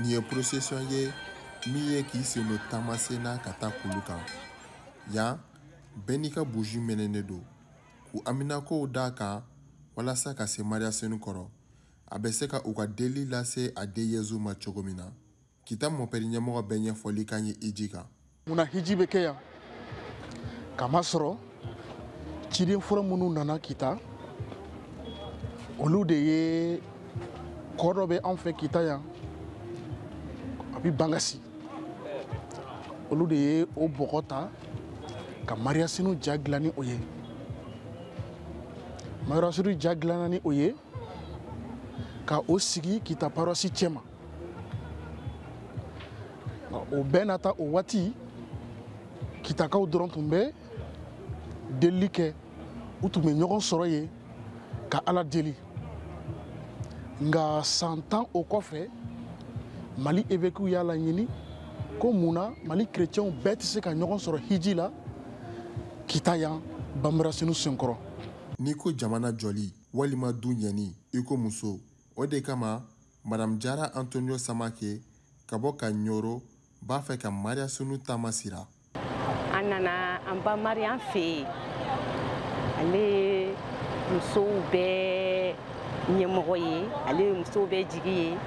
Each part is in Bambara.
Nin ye procession ye min ye k'i sen don taamasen na ka taa kulu kan. Yan, bɛɛ n'i ka buji mɛnɛnen don k'u haminakow d'a kan walasa ka se Mariya Senu kɔrɔ, a bɛ se ka u ka deli lase a den Yezu ma cogo min na. Kita mɔpɛri ɲɛmɔgɔ bɛ ɲɛfɔli kan ye hiji kan. Munna hiji bɛ kɛ yan? Kamasɔrɔ ciden fɔlɔ minnu nana Kita, olu de ye kɔ dɔ bɛ anw fɛ Kita yan, a bɛ Bankasi. Olu de ye o bɔgɔ ta ka Mariya Senu ja dilan ni o ye. Mariya Senu ja dilanna ni o ye ka o sigi Kita paroisse cɛma. O bɛɛ n'a ta, o waati Kitakaw dɔrɔn tun bɛ delili kɛ, u tun bɛ ɲɔgɔn sɔrɔ yen ka Ala deli. Nka san 10 o kɔfɛ, Mali évêques y'a laɲini ko munna Mali chrétiens bɛɛ tɛ se ka ɲɔgɔn sɔrɔ hiji la Kita yan Banbara Senu senkɔrɔ. N'i ko jamana jɔli walima du ɲɛni, i ko muso. O de kama Madame Jara Antonio Samake ka bɔ ka Ɲoro b'a fɛ ka Mariya Senu taama sira. An nana an ba Mariya fɛ yen, ale ye musow bɛɛ ɲɛmɔgɔ ye, ale ye musow bɛɛ jigi ye.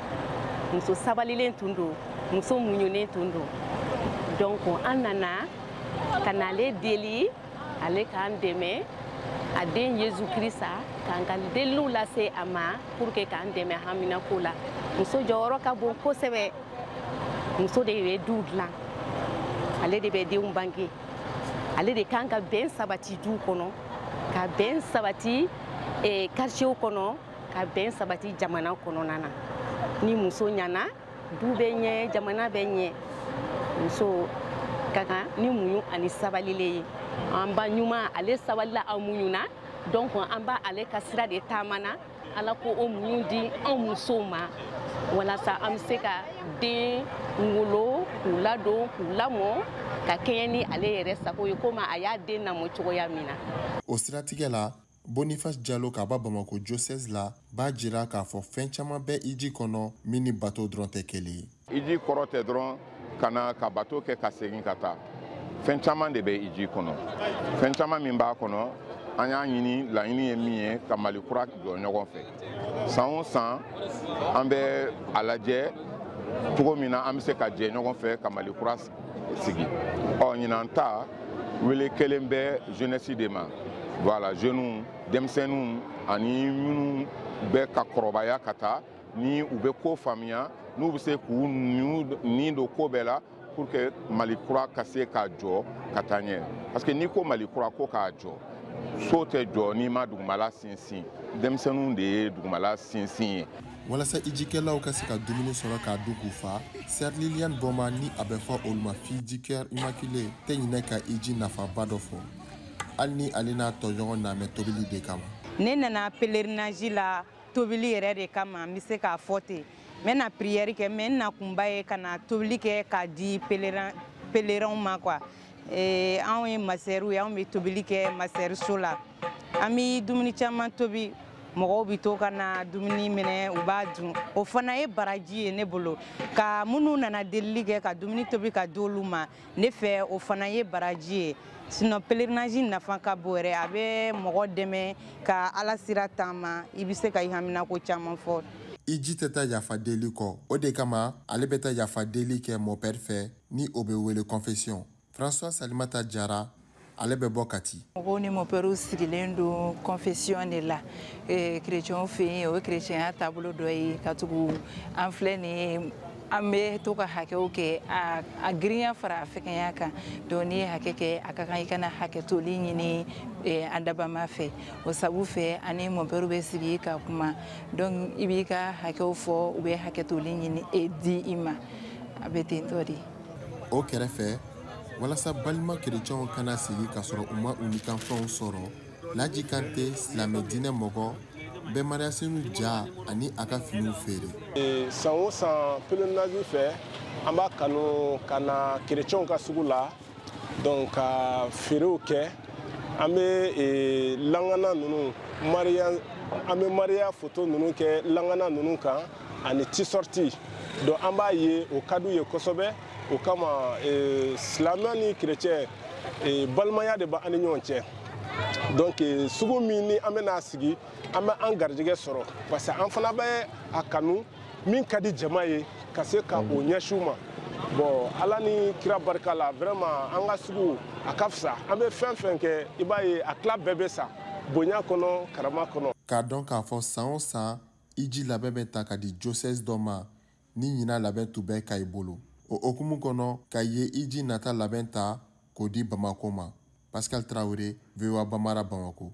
Muso sabalilen tun don, muso muɲunen tun don. Donc an nana ka na ale deli, ale k'an dɛmɛ a den Yezu Kirisa k'an ka deliliw lase a ma pour que k'an dɛmɛ haminako la. Muso jɔyɔrɔ ka bon kosɛbɛ. Muso de bɛ du dilan, ale de bɛ denw bange, ale de kan ka bɛn sabati du kɔnɔ, ka bɛn sabati quartier kɔnɔ, ka bɛn sabati jamana kɔnɔna na. Ni muso ɲana, du bɛ ɲɛ, jamana bɛ ɲɛ. Muso ka kan ni muɲu ani sabalilen ye. An ba ɲuman, ale sabalila, a muɲuna. Donc an b'a ale ka sira de taama na. Ala ko o muɲu di anw musow ma walasa an bɛ se ka den wolo, k'u ladon, k'u lamɔ ka kɛɲɛ ni ale yɛrɛ sago ye, komi a y'a den lamɔ cogoya min na. O siratigɛ la, Boniface Jalo ka bɔ Bamako diocèse la b'a jira k'a fɔ fɛn caman bɛ hiji kɔnɔ min ni bato dɔrɔn tɛ kelen ye. Hiji kɔrɔ tɛ dɔrɔn ka na ka bato kɛ ka segin ka taa. Fɛn caman de bɛ hiji kɔnɔ. Fɛn caman min b'a kɔnɔ, an y'a ɲini, laɲini ye min ye, ka Mali kura jɔ ɲɔgɔn fɛ. San o san an bɛ a lajɛ cogo min na an bɛ se ka jɛ ɲɔgɔn fɛ ka Mali kura sigi. Ɔ ɲinan ta wele kelen bɛ jeunesse de ma. Voilà, jeunes, denmisɛnninw ani minnu bɛ ka kɔrɔbaya ka taa, ni u bɛ ko faamuya, n'u bɛ se k'u nin don ko bɛɛ la pour que Mali kura ka se ka jɔ ka taa ɲɛ. Parce que n'i ko Mali kura ko k'a jɔ, so tɛ jɔ n'i ma dugumala sinsin. Denmisɛnninw de ye dugumala sinsin ye. Walasa hijikɛlaw ka se ka dumuni sɔrɔ k'a dun k'u fa, Sœur Liliane Bɔma ni a bɛ fɔ olu ma Fille du Cœur Immaculée tɛ ɲinɛ ka hiji nafaba dɔ fɔ, hali ni ale n'a tɔɲɔgɔn namɛ tobili de kama. Ne nana pèlerinage la tobili yɛrɛ de kama, n bɛ se k'a fɔ ten. N bɛ na prière kɛ, mais n nakunba ye ka na tobili kɛ k'a di pèlerinw ma quoi. Anw ye masɛriw ye, anw bɛ tobili kɛ masɛriso la. An bɛ dumuni caman tobi, mɔgɔw bɛ to ka na dumuni minɛ, u b'a dun. O fana ye baraji ye ne bolo. Ka minnu nana delili kɛ ka dumuni tobi ka di olu ma, ne fɛ o fana ye baraji ye. Sinon pèlerinage nafa ka bon yɛrɛ, a bɛ mɔgɔ dɛmɛ ka Ala sira taama, i bɛ se ka i haminako caman fɔ. Hiji tɛ taa yafa deli kɔ, o de kama ale bɛ taa yafa deli kɛ mɔpɛri fɛ ni o bɛ wele confession. François Salimata Jara, ale bɛ bɔ Kati. Mɔgɔw ni mɔpɛriw sigilen don confession de la. Chrétienw fɛ yen, o ye chrétienya taabolo dɔ ye, ka tugu an filɛ nin ye, an bɛ to ka hakɛw kɛ, a girinya fara a fɛgɛnya kan. Donc n'i ye hakɛ kɛ, a ka kan i kana hakɛtoli ɲini an dabama fɛ. O sabu fɛ, ani mɔpɛriw bɛ sigi ka kuma. Donc i b'i ka hakɛw fɔ, u bɛ hakɛtoli ɲini di i ma. A bɛ ten tɔ de. O kɛrɛfɛ, walasa balima kerecɛnw kana sigi k'a sɔrɔ u ma u nikanfɛnw sɔrɔ, Laji Kante, silamɛ diinɛ mɔgɔ, bɛ Mariya Senu ja ani a ka finiw feere. San o san pèlerinage fɛ, an b'a kanu ka na kerecɛnw ka sugu la, donc ka feerew kɛ. An bɛ langana ninnu, Mariya, an bɛ Mariya photo ninnu kɛ langana ninnu kan ani t-shirt. Donc an b'a ye o ka d'u ye kosɛbɛ. O kama silamɛ ni kerecɛn, balimaya de b'an ni ɲɔgɔn cɛ. Donc sugu min ni an bɛna sigi, an bɛ an garijɛgɛ sɔrɔ, parce que an fana bɛ a kanu min ka di jama ye ka se ka o ɲɛsin u ma. Bon, Ala ni kira barika la, vraiment an ka sugu a ka fisa. An bɛ fɛn fɛn kɛ, i b'a ye a tila bɛɛ bɛ sa bonya kɔnɔ, karama kɔnɔ. K'a dɔn k'a fɔ san o san hiji labɛn bɛ ta ka di diocèse dɔ ma, ni ɲinan labɛn tun bɛ Kayi bolo. O hukumu kɔnɔ, Kayi ye hiji nata labɛn ta k'o di Bamako ma. Pascal Traoré, VOA Bambara, Bamako.